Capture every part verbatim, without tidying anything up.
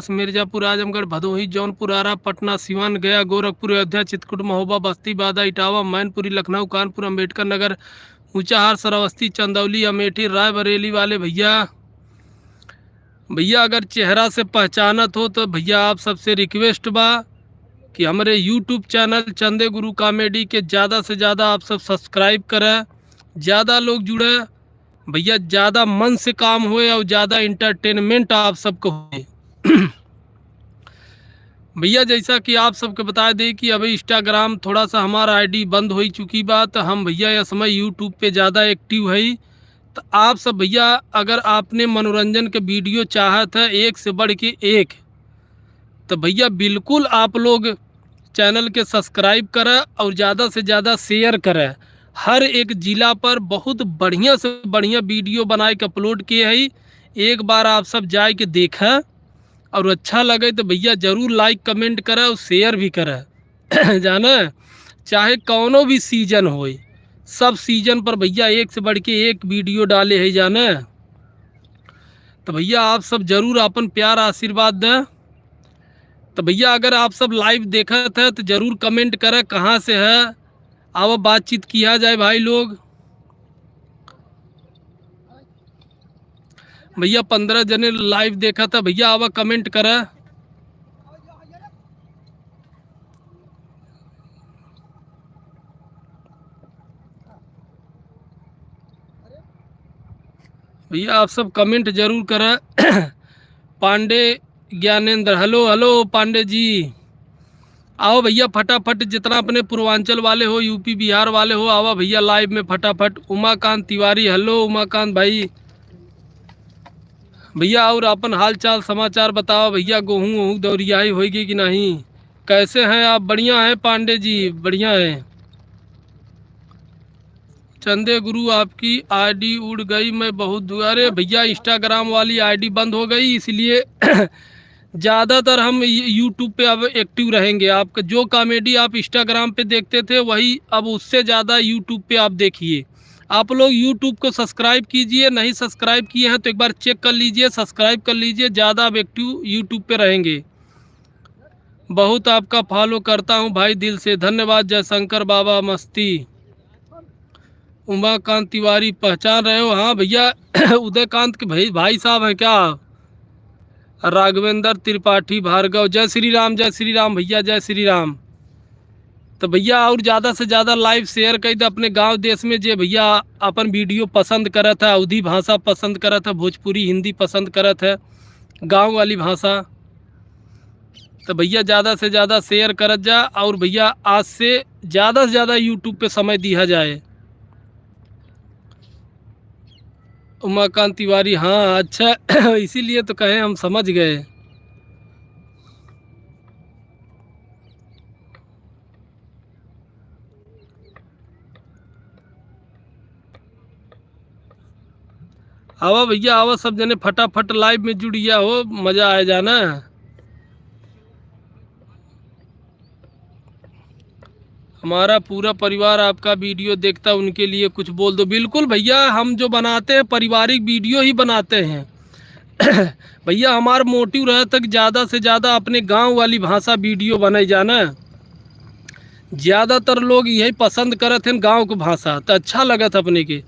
मिर्जापुर, आजमगढ़, भदोही, जौनपुर, आरा, पटना, सिवान, गया, गोरखपुर, अयोध्या, चित्रकूट, महोबा, बस्ती, बांदा, इटावा, मैनपुरी, लखनऊ, कानपुर, अम्बेडकर नगर, ऊंचाहार, श्रावस्ती, चंदौली, अमेठी, रायबरेली वाले भइया, भइया अगर चेहरा से पहचानत हो तो भइया आप सबसे request बा कि हमरे YouTube channel चंदे गुरु comedy के ज़्यादा से ज़्यादा आप सब subscribe करें, ज़्यादा लोग जुड़े। भइया ज़्यादा मन से काम होए और ज़्यादा entertainment आप सबको होए। भइया जैसा कि आप सबके बता दें कि अभी Instagram थोड़ा सा हमारा ID बंद हो चुकी बा, तो हम भइया यह समय YouTube पे ज़्यादा active है। तो आप सब भइया अगर आपने मनोरंजन के video चाहत है एक से बढ़ के एक, तो भइया बिल्कुल आप लोग channel के subscribe करें और ज़्यादा से ज़्यादा share करें। हर एक जिला पर बहुत बढ़िया से बढ़िया video बनाए के upload किए है। एक बार आप सब जाए के देखें और अच्छा लगे तो भइया जरूर like comment करें और share भी करें। जाने, चाहे कौनो भी season होए, सब season पर भइया एक से बढ़ के एक video डाले है जाने। तो भइया आप सब जरूर अपन प्यार आशीर्वाद दें। तो भइया अगर आप सब live देखत है तो जरूर comment करें कहाँ से है, आवा बातचीत किया जाए भाई लोग। भइया पन्द्रह जने live देखत है, भइया आवा comment करें। भइया आप सब comment जरूर करें। पांडे ज्ञानेंद्र, hello, hello पांडे जी, आओ भइया फटाफट, जितना अपने पूर्वांचल वाले हो, UP बिहार वाले हो, आवा भइया live में फटाफट। उमाकांत तिवारी, hello उमाकांत भाई। भइया और अपन हाल चाल समाचार बताओ भइया, गोहूँ वोहूँ दौरियाई होइगी कि नहीं? कैसे हैं आप? बढ़िया हैं पांडे जी, बढ़िया हैं। चंदे गुरु आपकी ID उड़ गई, मैं बहुत दु-, अरे भइया Instagram वाली ID बंद हो गई, इसलिए ज़्यादातर हम ये-, YouTube पे अब active रहेंगे। आपका जो comedy आप Instagram पे देखते थे वही अब उससे ज़्यादा YouTube पे आप देखिए। आप लोग YouTube को subscribe कीजिए, नहीं subscribe किए हैं तो एक बार check कर लीजिए, subscribe कर लीजिए, ज़्यादा अब active YouTube पे रहेंगे। बहुत आपका follow करता हूँ भाई दिल से, धन्यवाद जयशंकर बाबा मस्ती। उमाकांत तिवारी पहचान रहे हो? हाँ भइया, उदयकांत के भाई, भाई साहब हैं क्या? राघवेंद्र त्रिपाठी भार्गव, जय श्री राम, जय श्री राम भइया, जय श्री राम। तो भइया और ज़्यादा से ज़्यादा live share कइ दे अपने गाँव देश में, जे भइया अपन video पसंद करत है, अवधी भाषा पसंद करत है, भोजपुरी हिंदी पसंद करत है, गाँव वाली भाषा। तो भइया ज़्यादा से ज़्यादा share करत जा और भइया आज से ज़्यादा से ज़्यादा YouTube पे समय दिया जाए। उमाकांत तिवारी, हाँ अच्छा, इसीलिए तो कहे हम समझ गए। आवा भइया आवा, सब जने फटाफट live में जुड़िया हो, मजा आए जाना। हमारा पूरा परिवार आपका video देखता, उनके लिए कुछ बोल दो। बिल्कुल भइया, हम जो बनाते हैं पारिवारिक video ही बनाते हैं। भइया हमार motive रहत है कि ज़्यादा से ज़्यादा अपने गाँव वाली भाषा video बनाई जाना। ज़्यादातर लोग यही पसंद करत हैं गाँव के भाषा, तो अच्छा लगत है अपने के।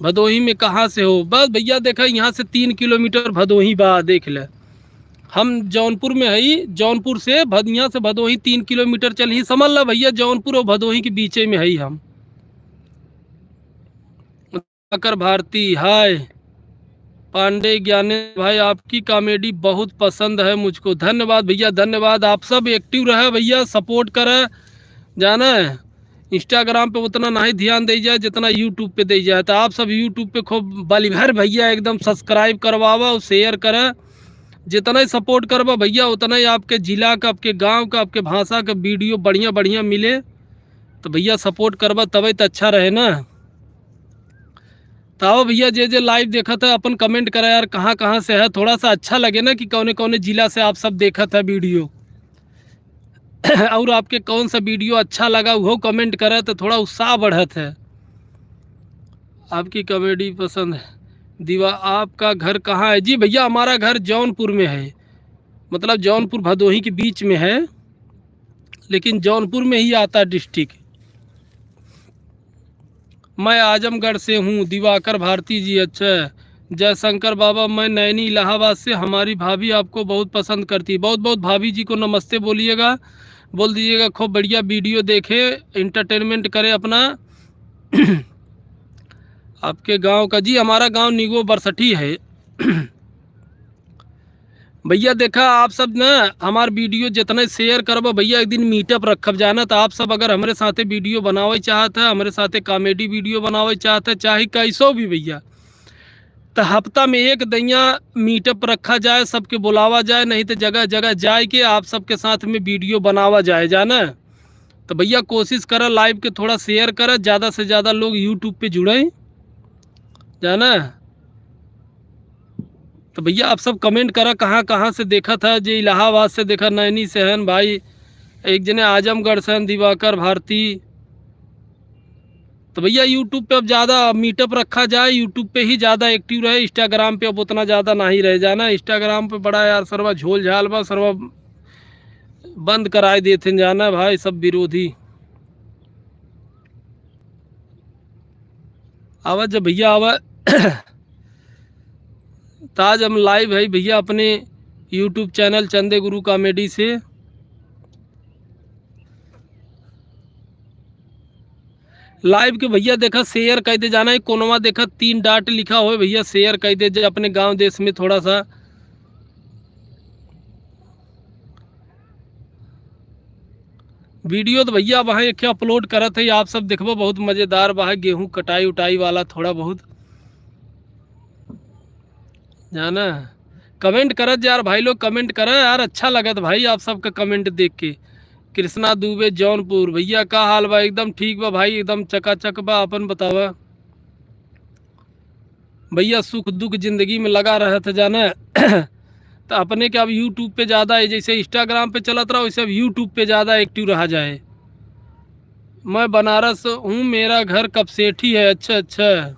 भदोही में कहाँ से हो? बस भइया देखा, यहाँ से तीन किलोमीटर भदोही बा, देख ले। हम जौनपुर में हई, जौनपुर से भद-, यहाँ से भदोही तीन किलोमीटर चल ही, समझ ला भइया, जौनपुर और भदोही के बीचे में हई हम। दिवाकर भारती, हाय। पांडे ज्ञानेश भाई, आपकी comedy बहुत पसंद है मुझको। धन्यवाद भइया, धन्यवाद। आप सब active रहे भइया, support करे, जाना है। Instagram पे उतना नहीं ध्यान दे जाए जितना YouTube पे दे जाए। तो आप सब YouTube पे खूब बली भर भइया एकदम subscribe करवावा और share करें। जितना ही support करबा भइया, उतना ही आपके जिला का, आपके गाँव का, आपके भाषा का video बढ़िया बढ़िया मिले। तो भइया support करबा तबे तो अच्छा रहे ना। तो आओ भइया, जे जे live देखत है अपन comment करा यार, कहाँ कहाँ से है, थोड़ा सा अच्छा लगे ना कि कौने कौने जिला से आप सब देखत है video। और आपके कौन सा video अच्छा लगा, वो comment करा तो थोड़ा उत्साह बढ़त है। आपकी comedy पसंद है। दीवा, आपका घर कहाँ है? जी भइया, हमारा घर जौनपुर में है। मतलब जौनपुर भदोही के बीच में है, लेकिन जौनपुर में ही आता है डिस्ट्रिक्ट। मैं आजमगढ़ से हूँ, दिवाकर भारती जी। अच्छा, जयशंकर बाबा, मैं नैनी इलाहाबाद से। हमारी भाभी आपको बहुत पसंद करती है। बहुत बहुत भाभी जी को नमस्ते बोलिएगा, बोल दीजिएगा खूब बढ़िया वीडियो देखे, एंटरटेनमेंट करे अपना। आपके गांव का जी? हमारा गांव निगो बरसठी है। भैया देखा, आप सब ना हमार वीडियो जितने शेयर करबो भैया, एक दिन मीटअप रखब जाना। तो आप सब अगर हमरे साथे वीडियो बनावे चाहत है, हमरे साथे कॉमेडी वीडियो बनावे चाहत है, चाहे कैसो भी भैया, तो हफ्ता में एक दैया मीटअप रखा जाए, सबके बुलावा जाए, नहीं तो जगह जगह जाए के आप सबके साथ में वीडियो बनावा जाए जाना। तो भैया कोशिश करा, लाइव के थोड़ा शेयर करा, ज़्यादा से ज़्यादा लोग यूट्यूब पे जुड़े जाना। तो भैया आप सब कमेंट करा कहाँ कहाँ से देखा था, जे इलाहाबाद से देखा, नैनी से हन भाई, एक जने आजमगढ़ से हन दिवाकर भारती। तो भैया यूट्यूब पे अब ज़्यादा मीटअप रखा जाए, यूट्यूब पे ही ज़्यादा एक्टिव रहे, इंस्टाग्राम पे अब उतना ज़्यादा नहीं रह जाना। इंस्टाग्राम पे बड़ा यार सरवा झोल झाल बा, सरवा बंद कराए देते हैं जाना भाई सब विरोधी। आवा जब भैया आवा। तो आज हम लाइव है भैया अपने यूट्यूब चैनल चंदे गुरु कॉमेडी से। लाइव के भैया देखा शेयर कर दे जाना है, कोनवा देखा तीन डाट लिखा हो भैया, शेयर कर दे जे अपने गांव देश में थोड़ा सा। वीडियो तो भैया वहाँ एक अपलोड करत है, आप सब देखबो, बहुत मज़ेदार बा है, गेहूँ कटाई उटाई वाला थोड़ा बहुत जाना। कमेंट करत जा यार भाई लोग, कमेंट करा यार, अच्छा लगत भाई आप सबका कमेंट देख के। कृष्णा दुबे जौनपुर, भैया का हाल बा? एकदम ठीक बा भाई, एकदम चकाचक बा, अपन बतावा। भैया सुख दुख जिंदगी में लगा रहत है जाना। तो अपने के अब यूट्यूब पे ज़्यादा है, जैसे इंस्टाग्राम पे चलत रहा वैसे अब यूट्यूब पे ज़्यादा एक्टिव रहा जाए। मैं बनारस हूँ, मेरा घर कपसेठी है। अच्छा अच्छा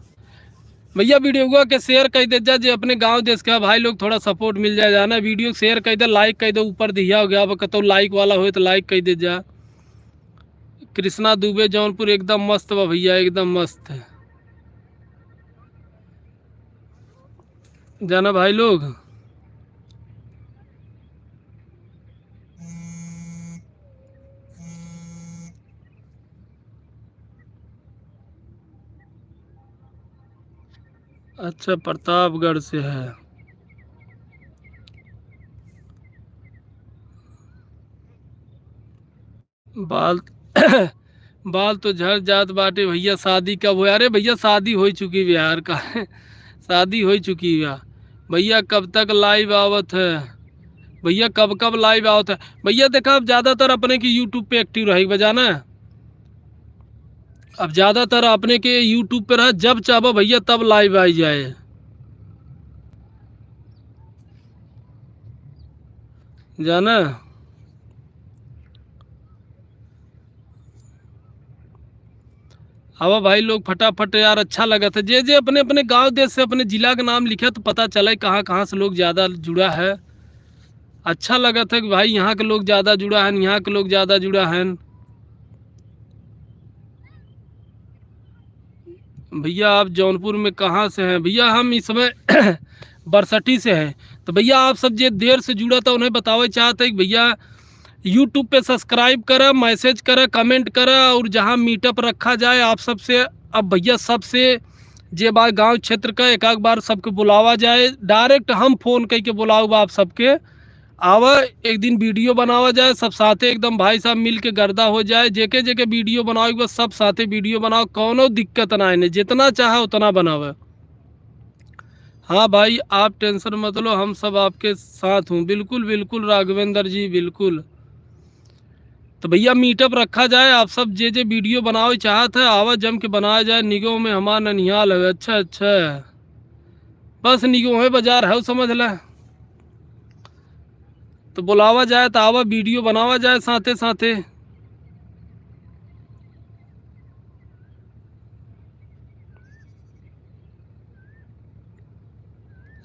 भैया, वीडियोवा के शेयर कर दे जा, जे अपने गांव देश के भाई लोग थोड़ा सपोर्ट मिल जाए जाना। वीडियो शेयर कर दे, लाइक कर दे, ऊपर दिया हो गया, अब कतो लाइक वाला होए तो लाइक कर दे जा। कृष्णा दुबे जौनपुर एकदम मस्त बा भैया, एकदम मस्त है जाना भाई लोग। अच्छा, प्रतापगढ़ से है। बाल बाल तो झड़ जात बाटे भैया, शादी कब होए? अरे भैया, शादी हो चुकी बिहार का। शादी हो चुकी बा भैया। कब तक लाइव आवत है भैया? कब कब लाइव आवत है भैया? देखा, अब ज़्यादातर अपने की यूट्यूब पे एक्टिव रहे बजाना। अब ज़्यादातर अपने के यूट्यूब पे रहा, जब चाहो भैया तब लाइव आ जाए जाना। आवा भाई लोग फटाफट यार, अच्छा लगत है। जे जे अपने अपने गांव देश से अपने जिला का नाम लिखे तो पता चले कहाँ कहाँ से लोग ज़्यादा जुड़ा है। अच्छा लगत है कि भाई यहाँ के लोग ज़्यादा जुड़ा है, यहाँ के लोग ज़्यादा जुड़ा है। भैया आप जौनपुर में कहाँ से हैं? भैया हम इस समय बरसठी से हैं। तो भैया आप सब जे देर से जुड़ा था उन्हें बतावे चाहते हैं कि भैया यूट्यूब पे सब्सक्राइब करा, मैसेज करा, कमेंट करा और जहाँ मीटअप रखा जाए आप सबसे। अब भैया सबसे जे बा गांव क्षेत्र का एक आध बार सबके बुलावा जाए, डायरेक्ट हम फ़ोन करके बुलाऊ बा आप सबके। आवा एक दिन वीडियो बनावा जाए सब साथे, एकदम भाई साहब मिल के गर्दा हो जाए। जेके जेके वीडियो बनावे के बा सब साथे वीडियो बनाओ, कौनो दिक्कत ना है, जितना चाहे उतना बनावे। हाँ भाई, आप टेंशन मत लो, हम सब आपके साथ हूँ। बिल्कुल बिल्कुल राघवेंद्र जी, बिल्कुल। तो भैया मीटअप रखा जाए, आप सब जे जे वीडियो बनावे चाहत है आवा जम के बनाया जाए। निगो में हमार ननिहाल है। अच्छा अच्छा, बस निगो है बाजार है, समझ ला। तो बुलावा जाए तो आवा वीडियो बनावा जाए साथे साथे।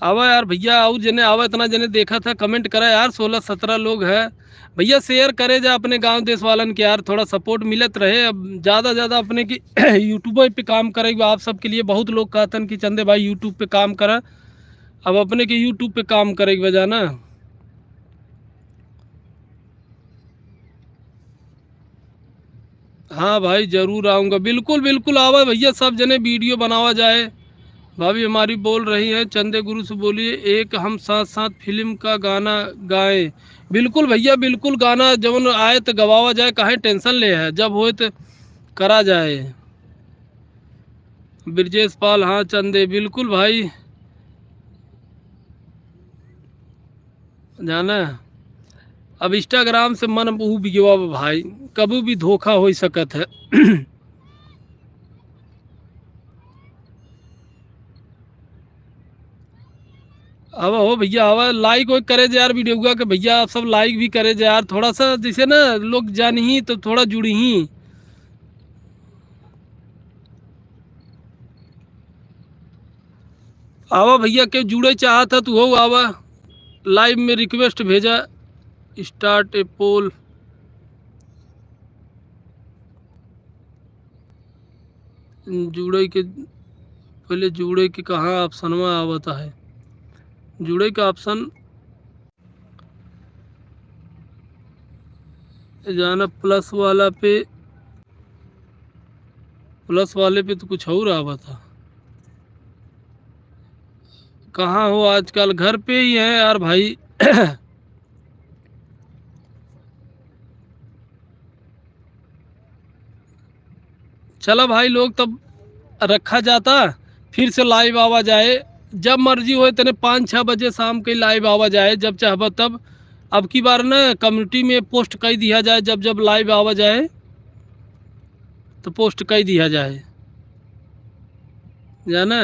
आवा यार भैया, और जने आवा, इतना जने देखा था, comment करा यार, सोलह सत्रह लोग है भैया। Share करे जा अपने गांव देश वालन के यार, थोड़ा support मिलत रहे। अब ज़्यादा ज़्यादा अपने की YouTube पे काम करे, आप सबके लिए बहुत लोग कहतन कि चंदे भाई YouTube पे काम करा। अब अपने के YouTube पे काम करे के बजाना। हाँ भाई, जरूर आऊँगा। बिल्कुल, बिल्कुल आवा भैया, सब जने video बनावा जाए। भाभी हमारी बोल रही हैं, चंदे गुरु से बोलिए, एक हम साथ साथ फिल्म का गाना गाएं। बिल्कुल भैया, बिल्कुल, गाना जवन आए तो गवावा जाए, काहे tension ले है, जब होए तो करा जाए। ब्रजेश पाल, हाँ चंदे, बिल्कुल भाई। जाना, अब Instagram से मन ऊब गवा बा भाई, कभी भी धोखा हो सकत है। अब हो भैया, अब like वाइक करे जे यार video के भैया, आप सब like भी करे जे यार, थोड़ा सा जैसे ना लोग जानी तो थोड़ा जुड़ी ही। आवा भैया, के जुड़े चाहत है तू हो आवा, live में request भेजा। Start a poll। जुड़े के, पहले जुड़े के कहाँ option में आवत है, जुड़े का option जाना plus वाला पे, plus वाले पे तो कुछ और आवत है। कहाँ हो आजकल? घर पे ही है यार भाई। चला भाई लोग, तब रखा जाता, फिर से live आवा जाए, जब मर्जी होए तने पाँच छः बजे शाम के live आवा जाए, जब चाहबा तब। अब की बार ना community में post कर दिया जाए, जब जब live आवा जाए तो post कर दिया जाए, जाना।